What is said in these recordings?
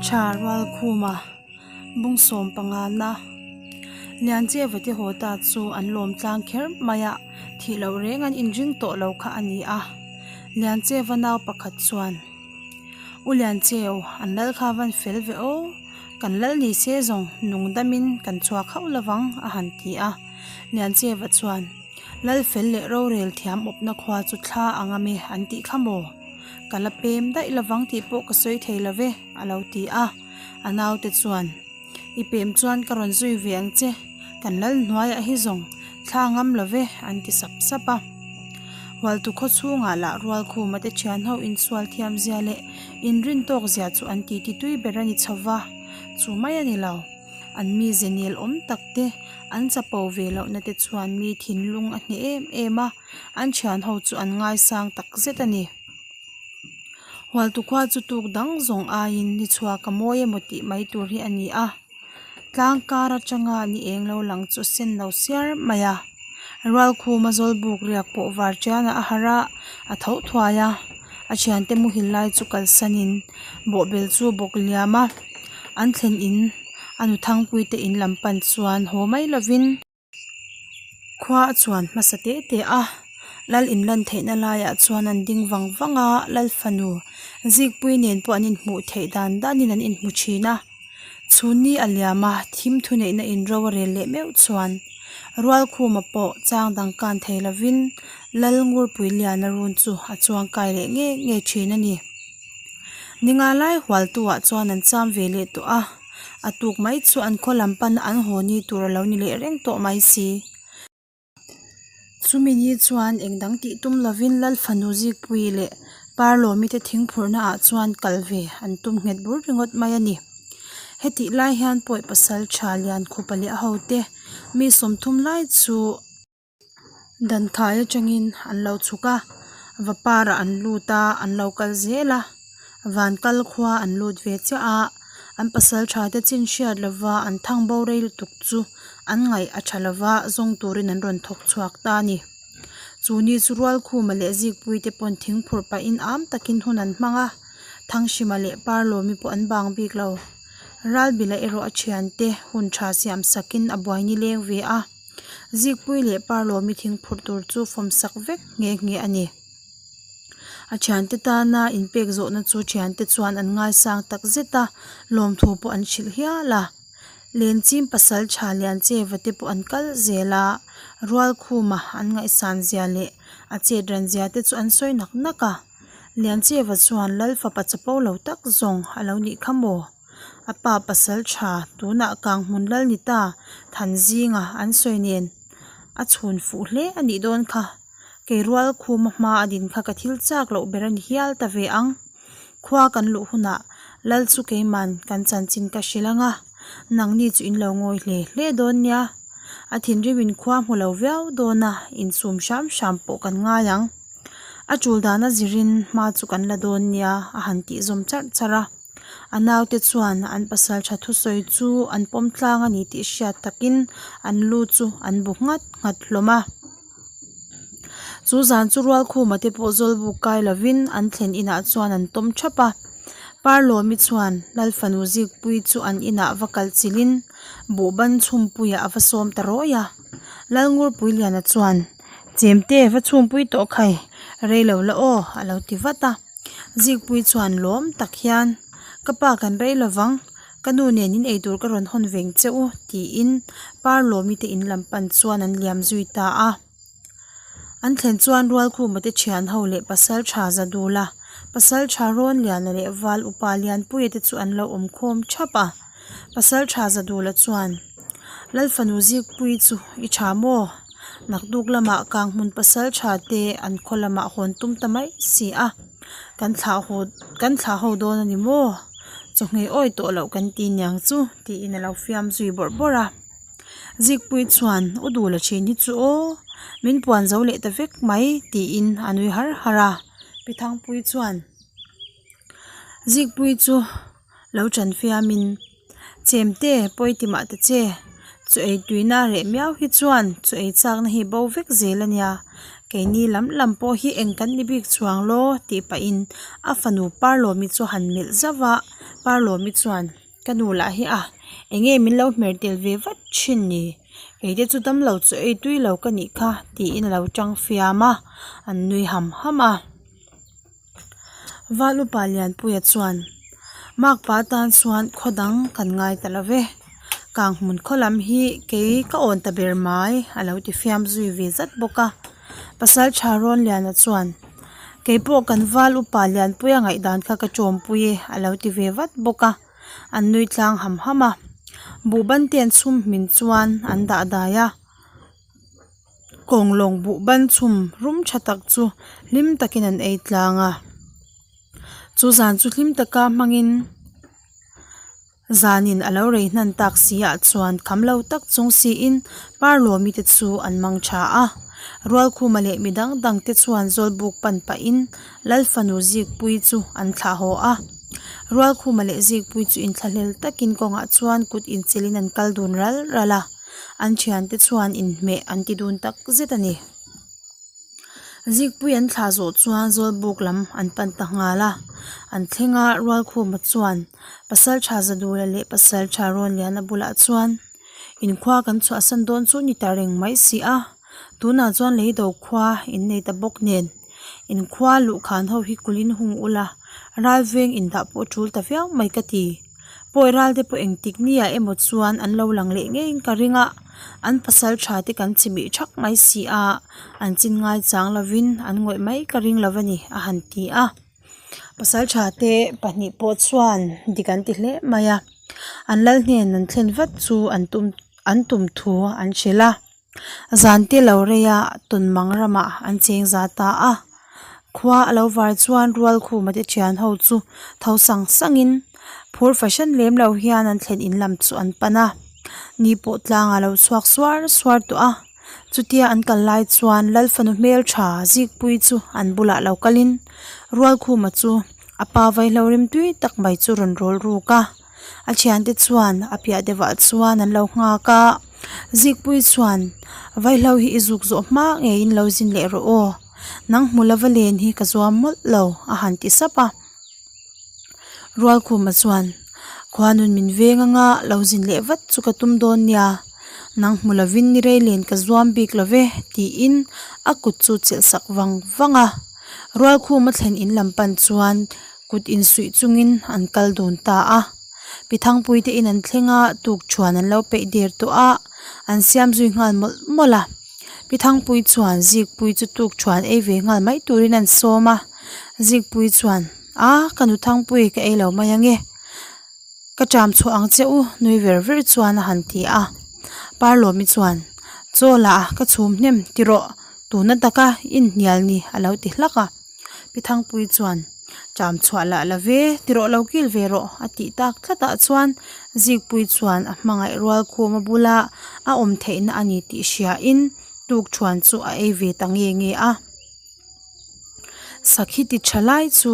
Pasalṭha Rualkhuma bungsawm pangana Liancheva te haw ta chu an lawm tlang kher mai a, thih loh reng an inring tawh lo kha a ni a. Liancheva nau pakhat chuan, U Liancheu, an lal kha van fel ve aw, kan lal ni se zawng nung damin kan chhuak hauh lovang a han ti a. Liancheva chuan, Lal fel leh rorel thiam awpna khua chu thla ang a mi an tih kha maw? Ka la pem daih lovang tih pawh ka sawi thei lo ve, a lo ti a. A naute chuan, I pem chuan ka rawn zui ve ang che, kan lal hnuaiah hi zawng thla ngam lo ve, an ti sap sap a. Hualtu khaw chhungah lah Rualkhuma te thian ho insual thiam zia leh inrin tawk zia chu an titi tui ber a ni chho va, chu mai a ni lo. An mize nel awm tak te, an chapo ve lohna te chuan mi thinlung a hneh em em a, an thian ho chu an ngaisang tak zet a ni. Hualtu khua chu tuk dang zawng aiin ni chhuak a mawi emaw tih mai tur hi a ni a, tlang kar atanga ni eng lo lang chu sen lo siar mai a, Rualkhuma zawlbuk riak pawh var tianah a harh a, a tho thuai a, a thiante muhil lai chu kalsanin bawhbel chu bawk liam a, an thlen in a nu thangpui te in lam pan chuan haw mai lovin. Khua a chuan hmasa teh teh a, lal in lan theihna laiah chuan an ding vang vang a, lal fanu zikpui nen pawh an inhmuh theih dan danin an inhmu thin a. Chhunni a liam a, thim thuneihna in ro a rel leh meuh chuan Rualkhuma pawh chang dang kan thei lovin lal Ngurpui Liana run chu a chuang kai leh nge nge thin a ni. Ninga lai hualtu ah chuan an cham ve leh tawh a, a tuk mai chu an khaw lam pana an haw ni tur a lo ni leh reng tawh mai si. Chumi ni chuan eng dang tih tum lovin Lal fanu Zikpuii leh Parlawmi te thingphurhna ah chuan kal ve an tum nghet bur ringawt mai a ni. Hetih lai hian pawi pasal tha Liankhupa leh a hote mi 30 lai chu Dankhai atangin an lo chhuk a, vapar ah an lut a, an lo kal zel a, van kal khua an lut ve chiah a, an pasal tha te chin hriat lova an thang bo rei lutuk chu an ngaih a tha lova zawng turin an rawn thawk chhuak ta a ni. Chu ni chu Rualkhuma leh Zikpui te pawn thing phurh pahin am takin hun an hmang a, Thanghrima leh Parlawmi pawh an bang bik lo. Ralbila erawh a thiante hun tha siam sakin a buai nileng ve a. Zikpui leh Parlawmi thing phurh tur chu fawm sak vek nghe nghe a ni. A thiante tana inpek zawhna chu thiante chuan an ngaisang tak zet a, lawmthu pawh an hrilh hial a. Lenchim pasal tha Liancheva te pawh an kal zel a, Rualkhuma an ngaihsan zia leh a chet ran zia te chu an sawi nak nak a. Liancheva chuan Lal fapa chapo lo tak zawng a lo nih kha maw? A pa pasal tha tunah kang hmun lal ni ta than zinga an sawi nen a chhun fuh hle a nih dawn kha. Kei rual khuma hma a din kha ka thil chak loh ber a ni hial ta ve ang. Khua kan luh hunah lal chu keiman kan chanchin ka hrilh ang a, nangni chu in lo ngawi hle hle dawn nia. A thinrimin khua hmu lo viau dawn a, insum hram hram pawh kan ngai ang. A tul dana zirin hma chu kan la dawn nia a han tih zawm charh charh a. A naute chuan an pasal tha thusawi chu an pawm tlang a ni tih hriat takin an lu chu an bu nghat nghat hlawm a. Chu zan chu Rualkhuma te pawh zawlbuk kai lovin an thlen inah chuan an tawm thap a. Parlawmi chuan Lal fanu Zikpuii chu an inah va kal chilhin buhban chhumpuiah a va sawm ta rawi a. Lalngurpuiliana chuan. Chemte va chhungpui tawh khai rei lo la aw a lo ti vat a Zikpui chuan lawm tak hian ka pa kan rei lo vang ka nu nen in eitur ka rawn hawn veng che u tiin Parlawmi te in lam pan chuan an liam zui ta a an thlen chuan Rualkhuma te thian ho leh pasal tha za dul a pasal tha rawn liana leh val upa Lianpuia te chu an lo awm khawm thap a. Pasal tha Zadula chuan, Lal fanu Zikpuii chu i tha maw? Nakduk lamah kang hmun pasal tha te an khaw lamah hawn tum ta mai si a, kan thlah haw kan thlah ho dawn a ni maw? Chawhmeh awi tawh loh kan ti niang chu tiin a lo fiam zui bawrh bawrh a. Zikpuii chuan, U Dula thin hi chu aw, min puan zo leh ta vek mai tiin a nui har har a. Pi Thangpuii chuan, Zikpuii chu. Lo ṭan fiamin chemte pawi ti mah ta che, chu ei tuina reh miau hi chuan chu ei chakna hi bo vek zel a nia. Keini lam lam pawh hi eng kan ni bik chuang law tih pahin a fanu Parlawmi chu a han melh zauh a, Parlawmi chuan ka nu lah hi a enge min lo hmer tel ve vat thin ni kei te chu damlo chu ei tui lo ka nih kha tiin a lo tang fiam a an nui ham ham a. Val upa Lianpuia chuan Makpa tan chuan khaw dang kan ngai ta lo ve, kang hmun khaw lam hi kei ka awn ta ber mai a lo ti fiam zui ve zat bawk a. Pasal tha Rawnliana chuan Kei pawh kan val upa Lianpuia ngaihdan kha ka tawmpui e a lo ti ve vat bawk a, an nui tlang ham ham a. Buhban te an chhum hmin chuan an dah dai a. Kawnglawng buh ban chhum rum tha tak chu hlim takin an ei tlang a chu zan chu hlim taka hmangin zanin a lo rei hnan tak si ah chuan kham lo tak chung siin Parlawmi te chu an mang tha a Rualkhuma leh mi dang dang te chuan Zawlbuk pan pahin Lalfanu Zikpuii chu an thlah haw a Rualkhuma leh Zikpuii chu inthlahlel takin kawngah chuan kut inchelhin an kal dun ral ral a. An thiante chuan inhmeh an ti dun tak zet a ni. Zikpui an thlah zawh chuan Zawlbuk lam an pan ta nghal a. An thleng a, Rualkhuma chuan Pasaltha Zadula leh Pasaltha Rawnliana bulah chuan Inkhua kan chhuahsan dawn chu ni ta reng mai si a, tunah chuan leido khua in nei ta bawk nen inkhua luhkhan ho hi kulh in hung ula ralveng indah pawh a tul ta viau mai ka ti. Pawi ral te pawh engtik ni ah emaw chuan an lo lang leh ngeiin ka ring a, an pasal tha te kan chimih thak mai si a, an chin ngai chang lovin an ngawih mai ka ring lo a ni a han ti a. Pasal tha te pahnih pawh chuan dik an ti hle mai a, an lal hnen an thlen vat chu an tum an tum thu an hrilh a. Zan te lo rei a tawnmang ramah an cheng za ta a khua a lo var chuan Rualkhuma te thian ho chu tho sang sang in phur fahran lem lo hian an thlen in lam chu an pan a ni pawh tlang a lo chhuak suar suar tawh a chutia an kal lai chuan Lalfanu hmeltha Zikpuii chu an bulah lo kal in Rualkhuma chu a pa vaihlo rimtui tak mai chu rawn rawl ruk a. A thiante chuan a piah deuhah chuan an lo nghak a Zikpuii chuan vaihlo hi i zuk zawh hma ngeiin lo zin leh rawh aw nang hmu lova len hi ka zuam mawlh lo a han ti sap a Rualkhuma chuan khuanun min veng anga lo zin leh vat chu ka tum dawn nia nang hmu lovin ni rei len ka zuam bik lo ve tiin a kut chu chelh sak vang vang a Rualkhuma thlen in lam pan chuan. Kut insuih chungin an kal dun ta a. Pi Thangpuite in an thleng a, tukṭhuan an lo peih der tawh a, an siam zui nghal mawlh mawlh a. Pi Thangpui chuan Zikpui chu tukṭhuan ei ve nghal mai turin an sawm a. Zikpui chuan, A, ka nu Thangpui ka ei lo mai ange. Ka ṭam chhuah ang che u, nui ver ver chuan a han ti a. Parlawmi chuan, Chaw lah ka chhum hnem ti rawh, tuna taka inhnial ni a lo ti hlak a. Pi Thangpui chuan, Ṭam chhuah lah la ve, ti rawh lo kil ve rawh a tih tak tlatah chuan Zikpui chuan a hmangaih rual khum a bula a awm theihna a ni tih hriain tukṭhuan chu a ei ve ta nge nge a. Sakhi ti tha lai chu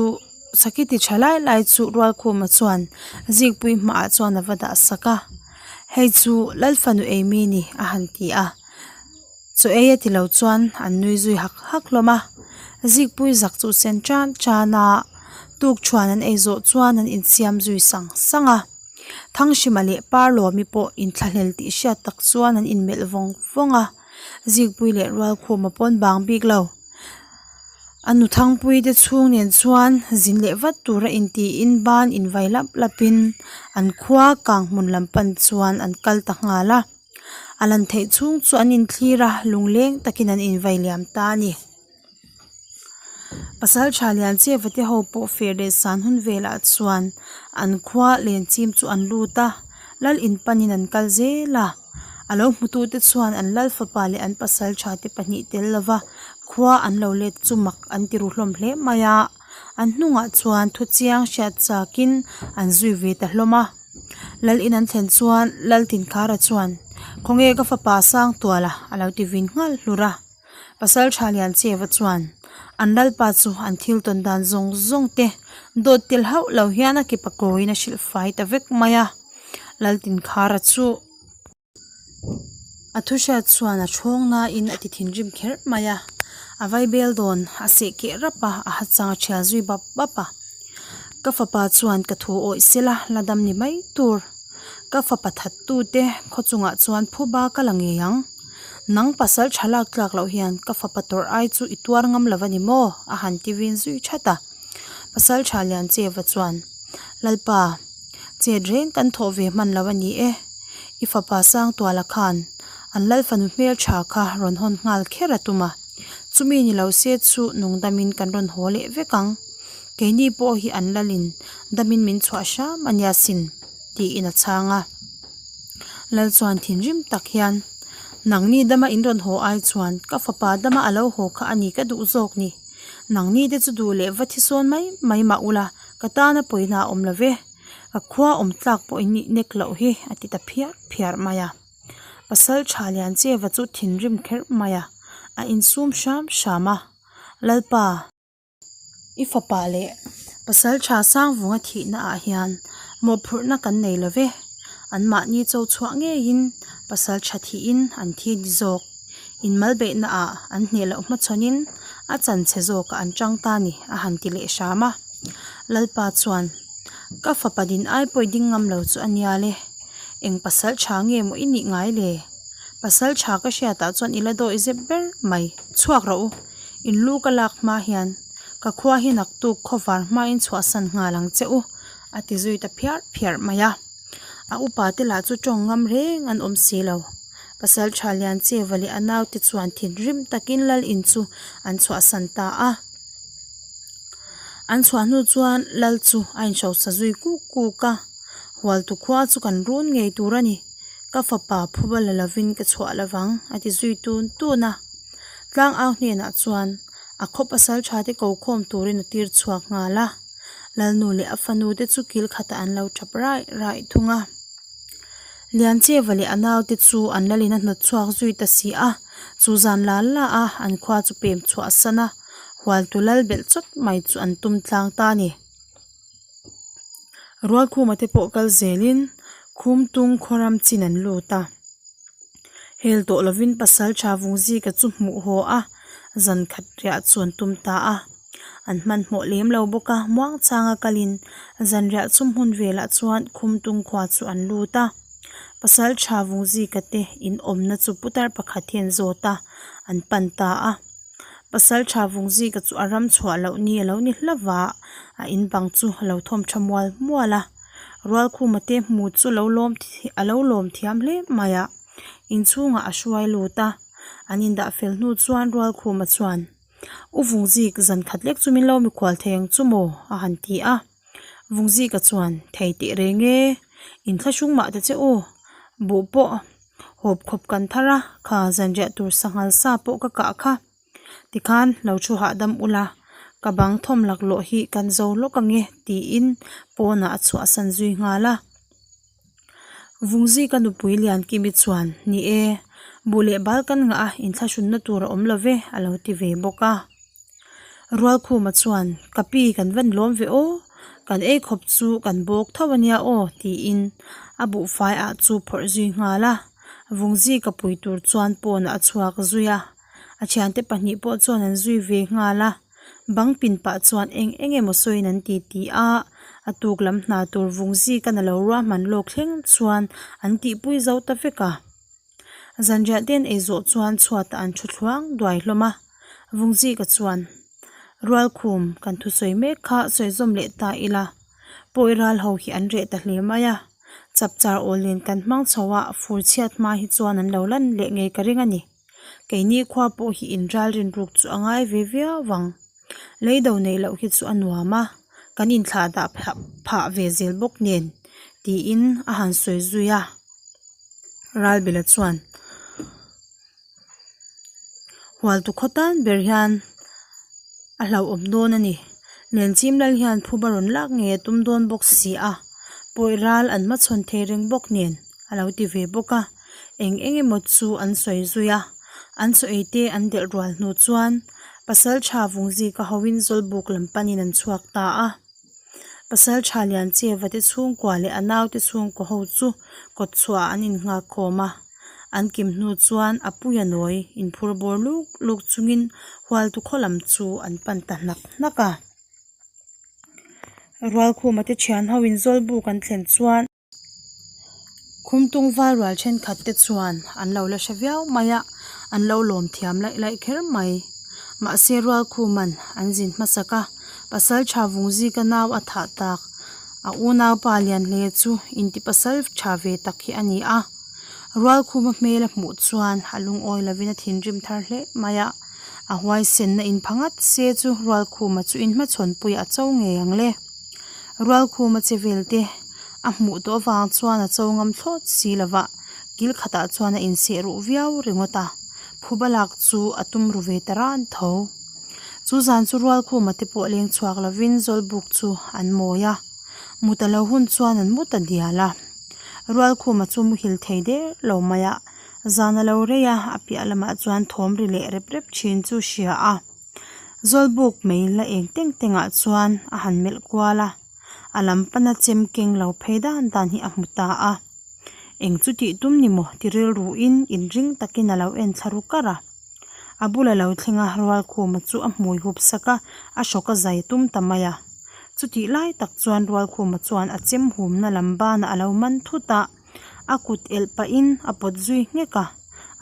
sakhi ti tha lai lai chu Rualkhuma chuan Zikpui hmaah chuan a va dah sak a hei chu Lalfanu ei mi ni a han ti a chaw ei a ti lo chuan an nui zui hak hak hlawm a Zikpui zak chu sen tan tan a tukṭhuan an ei zawh chuan an insiam zui sang sang a. Thanghrima leh Parlawmi pawh inthlahlel tih hriat tak chuan an inmelh vawng vawng a. Zikpui leh Rualkhuma pawn bang bik lo. A nu Thangpui te chhung nen chuan zin leh vat tura intiin ban invai lap lapin an khua kang hmun lam pan chuan an kal ta nghal a. A lan theih chhung chu an inthlir a, lungleng takin an invai liam ta a ni. Pasal tha lian chiah vate ho pawh fer leh san hun velah chuan an khua len chim chu an lut a, lal in panin an kal zel a. A lo hmutute chuan an lal fapa leh an pasal tha te pahnih tel lova khua an lo let chu mak an ti ru hlawm hle mai a, an hnungah chuan thu chiang hriat chakin an zui ve ta hlawm a. Lal in an thlen chuan lal Tinkhara chuan, Khawnge ka fapa Sangtuala a lo ti vin nghal hlur a. Pasal tha lian Cheva chuan an lalpa chu an thil tawn dan zawng zawng te dawt tel hauh lo hian a ke pakawiin a hrilh fai ta vek mai a. Laltinkhara chu a thu hriat chuan a thawng nain a ti thinrim kher mai a. A vaibel dawn a seh keh rap a, a ha chang a thial zui bap bap a. Ka fapa chuan ka thu awih sela la dam ni mai tur. Ka fapa that tute khaw chungah chuan phuba ka la ngei ang. Nang pasal tha lak tlak loh hian ka fapa tawrh ai chu i tuar ngam lo a ni maw? a han ti vin zui that a. Pasal tha Liancheva chuan, Lalpa, chet reng kan thawh ve hman lo a ni e. I fapa Sangtuala khan an lal fanu hmeltha kha rawn hawn nghal kher a tum a. Chumi ni lo se chu nungdamin kan rawn haw leh vek ang. Keini pawh hi an lalin damin min chhuah hram a nia sin, tiin a chhang a. Lal chuan thinrim tak hian, Nangni dama in rawn haw ai chuan ka fapa dama a lo haw kha a ni ka duh zawk ni. Nangni te chu duh leh va thi sawn mai mai mah ula, ka tana pawina a awm lo ve. Ka khua awm tlak pawh in nih nek loh hi, a ti ta phiar phiar mai a. Pasal tha Liancheva chu thinrim kherh mai a, a insum hram hram a, Lalpa! I fapa leh pasal tha Sangvunga thihna ah hian mawhphurhna kan nei lo ve, anmahni cho chhuah ngeiin pasal tha thihin an thi ni zawk. Inmalbeihna ah an hneh loh hmachhawnin a chan chhe zawkah an chang ta ni a han ti leh hram a. Lalpa chuan, Ka fapa din ai pawh i ding ngam lo chu a nia le, eng pasal tha nge maw i nih ngai le? Pasal tha ka hriatah chuan i la dawi zep ber mai, chhuak rawh u. In lu ka lak hma hian ka khua hi naktuk khawvar hmain chhuahsan nghal ang che u, a ti zui ta phiar phiar mai a. A upa te lah chu tawng ngam reng an awm si lo. Pasal tha Liancheva leh a naute chuan thinrim takin lal in chu an chhuahsan ta a. An chhuah hnu chuan lal chu a inhrosa zui kuk kuk a, Hualtu khua chu kan run ngei tur a ni. Ka fapa phuba la lovin ka chhuah lovang, a ti zui tun tun a. Tlangau hnenah chuan a khaw pasal tha te ko khawm turin a tir chhuak nghal a, Lalnu leh a fanu te chu kil khatah an lo tap raih raih thung a. Liancheva leh a naute chu an lalin a hnawt chhuak zui ta si a, chu zan la la a an khua chu pem chhuah a san a, Hualtu lal belh chawt mai chu an tum tlang ta a ni. Rualkhuma te pawh kal zelin Khumtung khawram chin an lut a. Hel tawh lovin pasal tha Vungzika chu hmuh haw a, zan khat riah chu an tum ta a. An hmanhmawh lem lo bawk a, muangchanga kalin zan riah chum hmun velah chuan Khumtung khua chu an lut a. Pasal tha Vungzika te in awmna chu putar pakhat hian zawt a, an pan ta a. Pasal tha Vungzika chu a ram chhuah loh ni a lo ni hlauh a, a in bang chu a lo thawm tha mual mual a. Rualkhuma te hmu chu lo lawm a lo lawm thiam hle mai a, inchhungah a hruai lut a, an indah fel hnu chuan Rualkhuma chuan, U Vungzik, zan khat lek chu min lo mikhual thei ang chu maw? a han ti a. Vungzika chuan, Thei teh reng e, inthlahrung mah ta che u, buh pawh hawp khawp kan thar a, kha zanriah tur sanghal sa pawh ka kah kha. Tikhan lo thu hahdam ula, ka bang thawm laklawh hi kan zo lawk ange tiin pawnah a chhuahsan zui nghal a. Vungzika nupui Liankimi chuan, Ni e, buh leh bal kan ngah a, inthlahrunna tur a awm lo ve a lo ti ve bawk a. Rualkhuma chuan, Ka pi kan van lawm ve aw, kan ei khawp chu kan bawk tho a nia aw tiin a buhfai ah chu phawrh zui nghal a. Vungzika pui tur chuan pawnah a chhuak zui a. A thiante pahnih pawh chuan an zui ve nghal a, bang pin pah chuan eng eng emaw sawiin an ti ti a, a tuk lam hna tur vung zik a na lo ruahman lawk thleng chuan an tihpui zo ta vek a. Zanriah te an ei zawh chuan chhuatah an thu thluang duai hlawm a, vung zika chuan Rualkhum kan thusawi mek kha sawi zawm leh ta ila, pawi ral ho hi an reh ta hle mai a, chapchar awl nen kan hmang chho a, fur chhiat hma hi chuan an lo lan leh ngei ka ring a ni. Keini khua pawh hi in ral rin ruk chu a ngai ve viau vang. Lei do neih loh hi chu a nuam a, kan inthlah dah phah ve zel bawk nen tiin a han sawi zui a. Ralbela chuan Hualtu khaw tan ber hian a hlauhawm dawn a ni. Lenchim lal hian phuba rawn lak ngei a tum dawn bawk si a, pawi ral an hmachhawn thei reng bawk nen a lo ti ve bawk a. Eng eng emaw chu an sawi zui a, an chaw ei te an delh rual hnu chuan Pasaltha Vungzika hoin Zawlbuk lam panin an chhuak ta a. Pasaltha Liancheva te chhungkua leh a naute chhungkua ho chu kawtchhuah ah an innghak khawm a. An kim hnu chuan a puia nawi inphur bawr luk luk chungin hualtu khaw lam chu an pan ta hnak hnak a. Rualkhuma te thian ho in Zawlbuk an thlen chuan. Khumtung val rual thenkhat te chuan an lo la hre viau mai a, an lo lawm thiam laih laih kher mai. Mahse Rualkhuman an zin hmasak a, pasal tha vung zika nau a thah tak. A unaupa lian hle chu inti pasal tha ve tak hi a ni a. Rualkhuma hmel a hmuh chuan a lungawi lovin a thinrim thar hle mai a, a huaisenna inpha ngat se chu Rualkhuma chu inhmachhawnpuiah a cho ngei ang le. Rualkhuma che vel te a hmuh tawh avang chuan a cho ngam thlawt si lova, kil khatah chuan a inseh ruh viau ringawt a, phuba lak chu a tum ru ve ta ran tho. Chu zan chu Rualkhuma te pawh leng chhuak lovin Zawlbuk chu an mawi a, mut a lo hun chuan an mu ta dial a. Rualkhuma chu muhil thei der lo mai a, zan a lo rei a, a piah lamah chuan thawm ri leh rep rep thin chu hria a. Zawlbuk mai la eng teng teng ah chuan a han melh kual a, a lam pana chem keng lo phei dan dan hi a hmu ta a. Eng chu tih tum ni maw ti rilru in inring takin a lo en thla ru kar a. A bula lo thleng a Rualkhuma chu a hmui hup sak a, a hrawk a zai tum ta mai a. Chutih lai tak chuan Rualkhuma chuan a chem humna lam banah a lo man thut a. A kut elh pahin a pawt zui nghek a,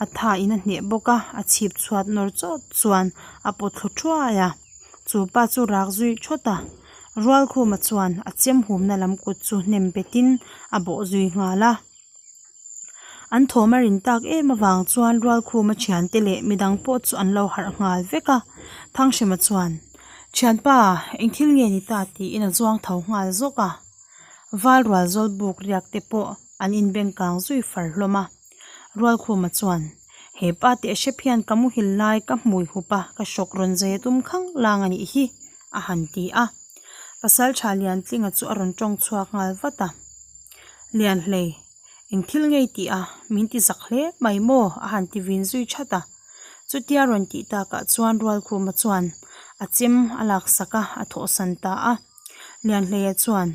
a tha in a hneh bawk a, a chhip chhuat nawr chawt chuan a pawt thlu thuai a, chu pa chu rak zui thawt a, Rualkhuma chuan a chem humna lam kut chu hnem betin a bawh zui nghal a. An thawm a rin tak em avang chuan Rualkhuma thiante leh midang pawh chu an lo harh nghal vek a, Thanghrima chuan, Thianpa, eng thil nge ni ta? tiin a zuang tho nghal zawk a. Val rual zawl buk riak te pawh an inbeng kang zui far hlawm a. Rualkhuma chuan, He pa teh hrep hian ka muhil lai ka hmui hup a, ka hrawk rawn zai a tum khang lang a nih hi, a han ti a. Pasaltha Liantlinga chu a rawn tawng chhuak nghal vat a. Lianhlei, eng thil ngei tih a, min ti zak hle mai maw? a han ti vin zui that a. Chutia rawn tih takah chuan Rualkhuma chuan a chem a laksak a, a thawhsan ta a. Lianhleia chuan,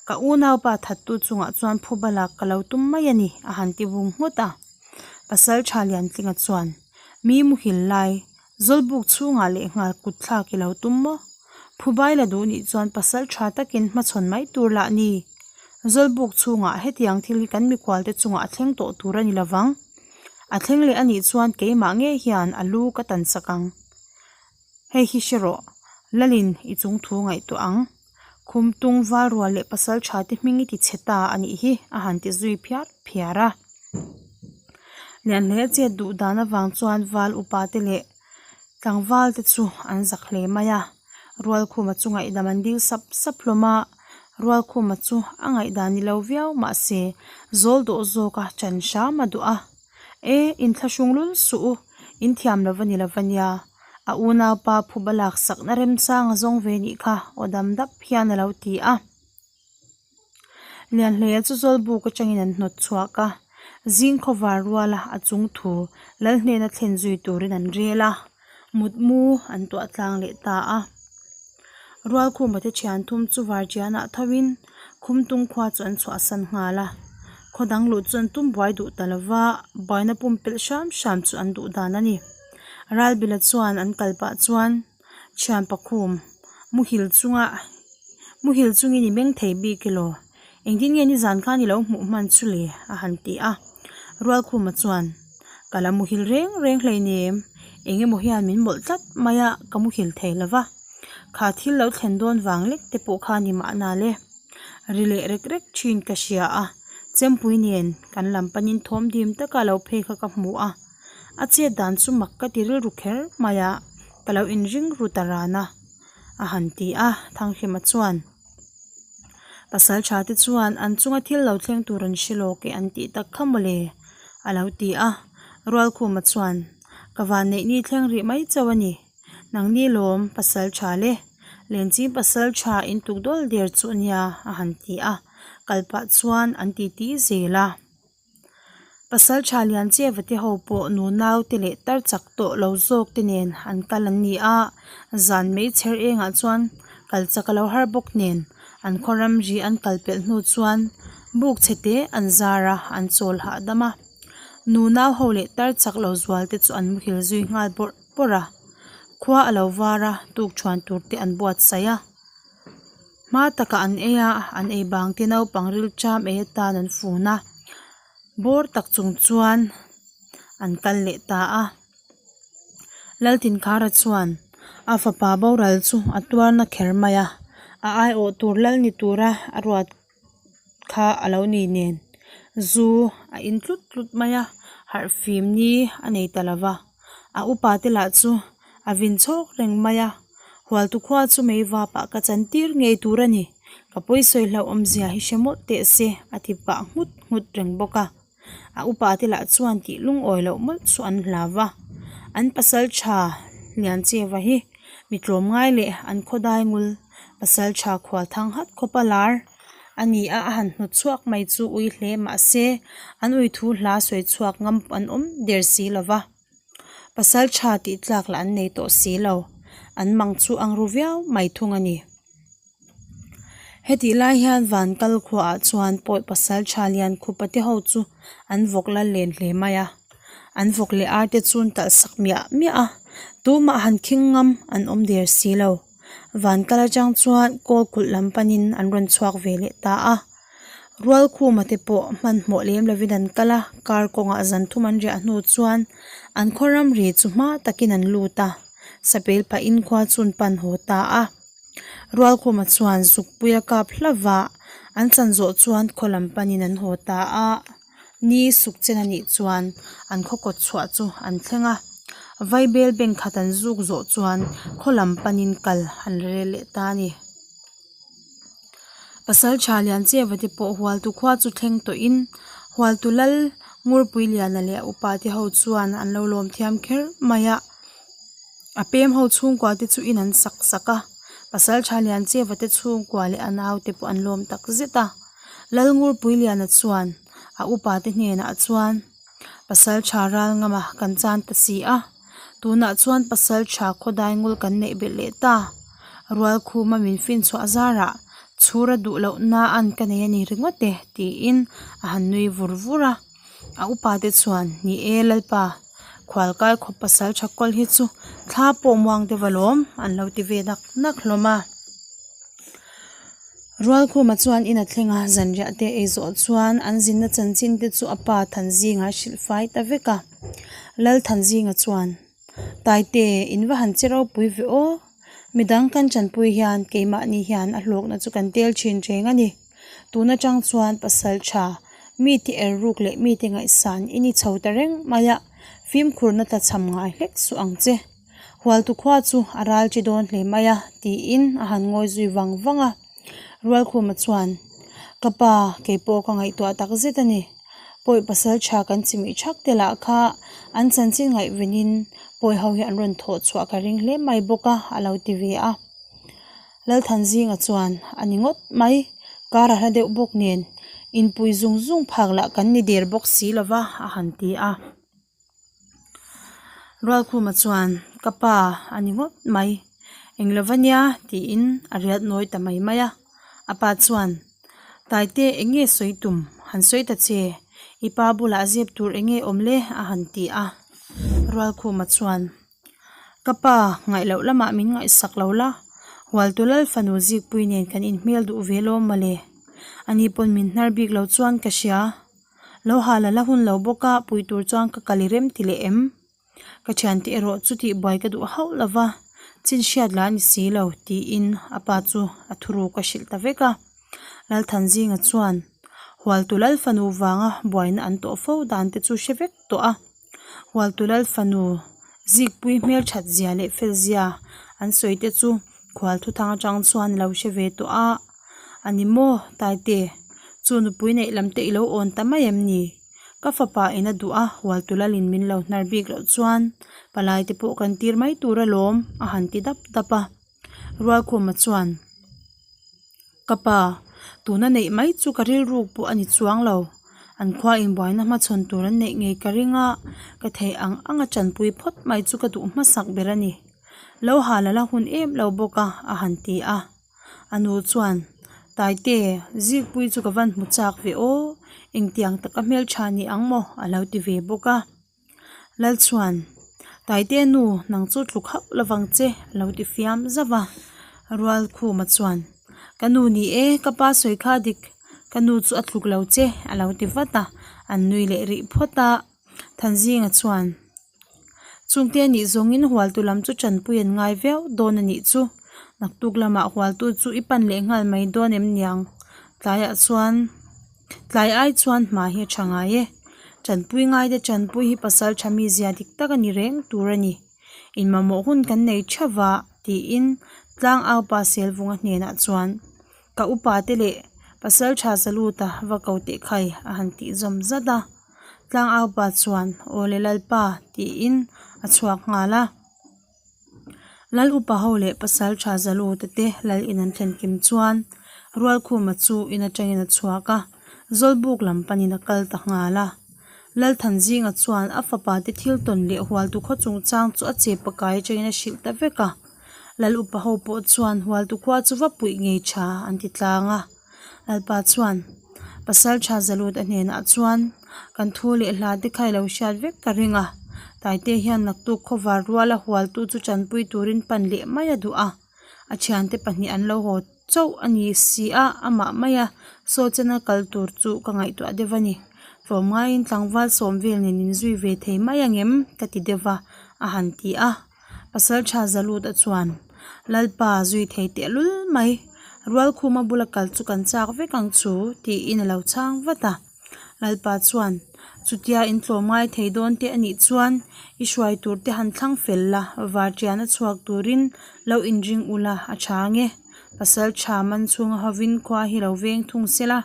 Ka unaupa thattu chungah chuan phuba lak ka lo tum mai a ni, a han ti vung nghut a. Pasaltha Liantlinga chuan, Mi muhil lai, Zawlbuk chhungah leh nghal kut thlak i lo tum maw? Phubai la duh nih chuan pasaltha takin hmachhawn mai tur lah ni. Zawlbuk chhungah hetiang thil hi kan mikhualte chungah a thleng tawh tur a ni lovang. A thleng leh a nih chuan keimah ngei hian a lu ka tan sak ang. Hei hi hre rawh, Lalin i chung thu ngaihtuah ang. Khumtung Valrual leh Pasaltha te hming i ti chhe ta a nih hi, a han ti zui phiar phiar a. Lianhlei a chet duh dan avang chuan Val upa te leh tlangval te chu an zak hle mai a. Rualkhuma chu ngaihdam an dil sap sap hlawm a, Rualkhuma chu a ngaihdan ni lo viau mahse zawl dawh zawka chan hram a duh a. E, inthlahrung lul suh u, in thiam lo va ni lo va nia. A unaupa phuba laksakna remchang a zawng ve nih kha aw dam dap hian a lo ti a. Lianhleia chu Zawlbuk atangin an hnawt chhuak a, zing khawvar ruala a chung thu Lal hnena thlen zui turin an rel a, mutmu an tuah tlang leh ta a. Rualkhuma te thian thum chu varṭianah thoin Khumtung khua chu an chhuahsan nghal a, khaw dang luh chu an tum buai duh ta lo va, buaina pumpelh hram hram chu an duh dan a ni. Ralbila chuan an kal pah chuan Thian pakhum muhil chunga muhil chungin i meng thei bik elaw? Engtin nge nizan khan i lo hmuh hman chu le? a han ti a. Rualkhuma chuan Ka la muhil reng reng hleinem, eng emaw hian min mawlh tlat mai a, ka muhil thei lo va. Kha thil lo thlen dawn vang lek te pawh kha ni mahna le. Ri leh rek rek thin ka hria a, chempui nen kan lam panin thawm dim taka lo phei kha ka hmu a. A chet dan chu mak ka ti rilru kher mai a, ka lo inring ru ta ran a, a han ti a, Thanghrima chuan Pasal tha te chuan an chunga thil lo thleng tur an hre lawk e an tih tak kha mawle, a lo ti a. Rualkhuma chuan, Ka vanneih ni thleng rih mai chauh a ni. Nangni lawm pasal tha le, Lenching pasal tha in tuk dawl der chu nia, a han ti a. Kal pah chuan an titi zel a. Pasal tha lian cheva te ho pawh nunau te leh tar chak tawh lo zawk te nen an kal an ni a, zan mai chher engah chuan kal chak a lo har bawk nen an khaw ramri an kal pelh hnu chuan buk chhe te an zar a, an chawl hahdam a. Nunau ho leh tar chak lo zual te chu an muhil zui nghal bawrh bawrh a. Khua a lo var a, tukṭhuan tur te an buatsaih a. Hma takah an ei a, an ei bang te naupang rilṭam ei atan an fun a, bawr tak chung chuan an kal leh ta a. Laltinkhara chuan a fapa boral chu a tuarna kher mai a, a aiawh tur lal ni tura a ruat kha a lo ni nen zu a in tlut tlut mai a, harh fim ni a nei ta lo va, a upa te lah chu a vin chhawk reng mai a, Hualtu khua chu mei vapah ka chan tir ngei tur a ni, ka pawisawi hlauhawmzia hi hre mawlh teh se a ti pah nghut nghut reng bawk a. A upa te lah chuan tih lungawi loh mawlh chu an hlau va, an pasal tha Liancheva hi mi tlawmngai leh an khawdai ngul pasal tha khual thang hat khawpa lar a ni a, a han hnawt chhuak mai chu ui hle mah se an ui thu hla sawi chhuak ngam an awm der si lo va, pasal tha tih tlak lah an nei tawh si lo, an mang chu ang ru viau mai thung a ni. Hetih lai hian van kal khuaah chuan pawi pasal tha lian khupa te ho chu an vawk la len hle mai a, an vawk leh ar te chu an talh sak miah miah a, tumah han khing ngam an awm der si lo. Van kal atang chuan kawl kulh lam panin an rawn chhuak ve leh ta a, Rualkhuma te pawh hmanhmawh lem lovin an kal a, kar kawngah zan thum an riah hnu chuan an khaw ramri chu hma takin an lut a, sapel pahin khua chu an pan haw ta a. Rualkhuma chuan zukpui a kap hlauh a, an chan zawh chuan khaw lam panin an haw ta a, ni suk chen a nih chuan an khaw kawt chhuah chu an thleng a, vaibel bank khat an zuk zawh chuan khaw lam panin kal an rel leh ta a ni. Pasal tha Liancheva te pawh Hualtu khua chu thleng tawhin Hualtu lal Ngurpuiliana leh a upa te ho chuan an lo lawm thiam kher mai a. A pem ho chhungkua te chu in an sak sak a, pasal tha Liancheva te chhungkua leh a nau te pawh an lawm tak zet a. Lalngurpuiliana chuan a upa te hnenah chuan pasal tha ral ngama kan chan ta si a, tunah chuan pasal tha khawdai ngul kan neih belh leh ta. Rualkhuma min finchhuah zarah chhura duh loh na an ka nei a ni ringawt e tiin a han nui vur vur a. A upa te chuan, Ni e Lalpa, khualkai khawp pasal tha kawl hi chu thla pawh muang deuh alawm an lo ti ve nak nak hlawm a. Rualkhuma chuan in a thleng a, zanriah te ei zawh chuan an zinna chanchin te chu a pa Thanzinga a hrilh fai ta vek a. Lal Thanzinga chuan, Taite, in va han che ropui ve aw, midang kan chanpui hian keimahni hian a hlawkna chu kan tel thin reng a ni. Tun atang chuan pasal tha, mite er ruk leh mite ngaihsan i ni chho ta reng mai a, fimkhurna tlachham ngai hlek suh ang che. Hualtu khua chu a ral chi dawn hle mai a, tiin a han ngawi zui vang vang a. Rualkhuma chuan, Ka pa, kei pawh ka ngaihtuah tak zet a ni. Pawi pasal tha kan chimih thak te lah kha an chanchin ngaihvenin pawi ho hi an rawn thawh chhuah ka ring hle mai bawk a, a lo ti ve a. Lalthanzinga chuan a ni ngawt mai, kar a hla deuh bawk nen inpui zung zung phak lah kan ni der bawk si lo va a han ti a. Rualkhuma chuan ka pa a ni ngawt mai, eng lo va nia tiin a riat nawi ta mai mai a. A pa chuan Taite eng nge sawi tum han sawi ta che, i pa bulah zep tur eng nge awm le a han ti a. Rualkhuma chuan. Ka pa, ngaih loh lamah min ngaihsak lo la, Hualtu Lal fanu Zikpui nen kan inhmel duh ve lawm mawle. Ani pawn min hnar bik lo chuan ka hria. Lo hal a la hun lo bawk a, pui tur chuan ka kal i rem ti leh em? Ka thiante erawh chu tihbuai ka duh hauh lo va, chin hriat lah a ni si lo, tiin a pa chu a thuruk a hrilh ta vek a. Lalthanzinga chuan Hualtu Lal fanu vanga buaina an tawh fo dan te chu hre vek tawh a. Hualtu Lal fanu Zikpui hmelthat zia leh fel zia an sawi te chu khual thuthang atang chuan a lo hre ve tawh a, A ni maw Taite, chu nupui neih lam te i lo awn ta mai em ni? Ka fapa in a duh a, Hualtu Lalin min lo hnar bik loh chuan palai te pawh kan tir mai tur alawm a han ti dap dap a. Rualkhuma chuan. Ka pa, tuna neih mai chu ka rilruk pawh a ni chuang lo. An khua inbuaina hmachhawn tur an neih ngei ka ring a, ka theih ang ang a tanpui phawt mai chu ka duh hmasak ber a ni. Lo hal a la hun em lo bawk a, a han ti a. A nu chuan, Taite, Zikpui chu ka van hmu chak ve aw. Engtiang taka hmeltha ni ang maw? a lo ti ve bawk a. Lal chuan, Taite nu, nang chu tluk hauh lovang che, a lo ti fiam zauh a. Rualkhuma chuan, Ka nu ni e, ka pa sawi kha dik, ka nu chu a tluk lo che, a lo ti vat a. An nui leh rih phawt a. Thanzinga chuan, Chungte anih zawngin hualtu lam chu tanpui an ngai viau dawn a nih chu. Naktuk lamah hualtu chu i pan leh nghal mai dawn em niang? Tlaiah chuan tlai ai chuan hma hi a tha ngai e. Tanpui ngaite tanpui hi pasal tha mizia dik tak a ni reng tur a ni. Inmamawh hun kan nei theuh va tiin Tlangaupa Selvunga hnenah chuan ka upa te leh pasal tha Zaluta va ko teh khai a han tih zawm zat a. Tlangaupa chuan Aw le Lalpa tiin a chhuak nghal a. Lal upa ho leh pasal tha Zaluta te lal in an thlen kim chuan Rualkhuma chu in atangin a chhuak a, Zawlbuk lam panin a kal ta nghal a. Lalthanzinga chuan a fapa te thil tawn leh Hualtu khaw chungchang chu a chepa kai atangin a hrilh ta vek a. Lal upa ho pawh chuan Hualtu khua chu va puih ngei tha an ti tlang a. Lalpa chuan Pasal tha Zalut a hnenah chuan kan thu leh hla te kha i lo hriat vek ka ring a, Taite hian naktuk khawvar ruala hualtu chu tanpui turin pan leh mai a duh a, a thiante pahnih an lo haw chauh a ni si a, amah maia saw chena kal tur chu ka ngaihtuah deuh a ni. Tlawmngaiin tlangval sawm vel nen inzui ve thei mai angem ka ti deuh a, a han ti a. Pasal tha Zaluta chuan, Lalpa, zui thei teh lul mai. Rualkhuma bula kal chu kan chak vek ang chu, tiin a lo chhang vat a. Lalpa chuan, Chutia in tlawm ngai thei dawn te a nih chuan i hruai tur te han thlang fel la, vartian a chhuak turin lo inring ula a tha ang e. Pasal tha man chhunga hovin khua hi lo veng thung se la,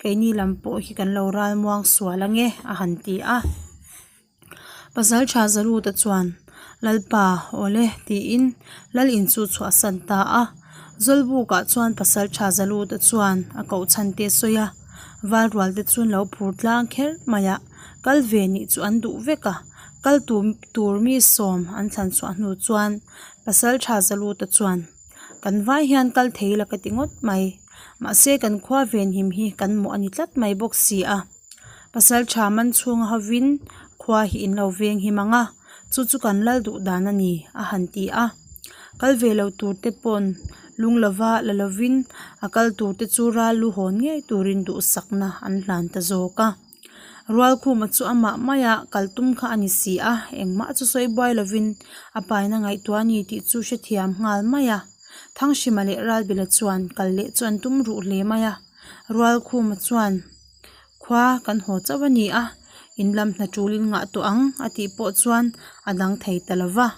keini lam pawh hi kan lo ralmuang sual ang e, a han ti a. Pasal tha Zaruta chuan, Lalpa, awle, tiin Lal in chu chhuahsan ta a. Zawlbukah chuan Pasal tha Zaruta chuan a koh chhan te a sawi a, Valrual te chu an lo phur tlang kher mai a, kal ve nih chu an duh vek a. Kal tur mi sawm an thlan chhuah hnu chuan Pasal tha Zaruta chuan, Kan vai hian kal thei la ka ti ngawt mai, mahse kan khua venhim hi kan mawh a ni tlat mai bawk si a. Pasal tha man chhunga hovin khua hi in lo veng him ang a, chu chu kan lal duh dan a ni, a han ti a. Kal ve lo tur te pawn lung lova la lovin a kal tur te chu ral lu hawn ngei turin duhsakna an hlan ta zawk a. Rualkhuma chu amah maia kal tum kha a ni si a, engmah chu sawi buai lovin a paina ngaihtuah a ni tih chu hrethiam nghal mai a. Thanghrima leh Ralbila chuan kal leh chu an tum ruh hle mai a. Rualkhuma chuan. Khua kan haw chauh a ni a, in lam hna tulin ngah tawh ang a tih pawh chuan a dang thei ta lo va.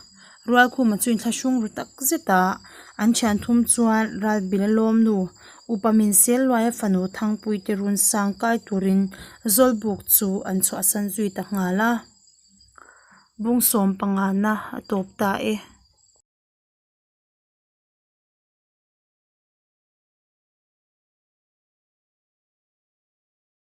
Rualkhuma chu inthlahrung ru tak zet a, an thian thum chuan Ralbila lawmnu Upa min sel luaia fanu Thangpuite run sang kai turin Zawlbuk chu an chhuahsan zui ta nghal a. Bung sawm pangana a tawp ta e.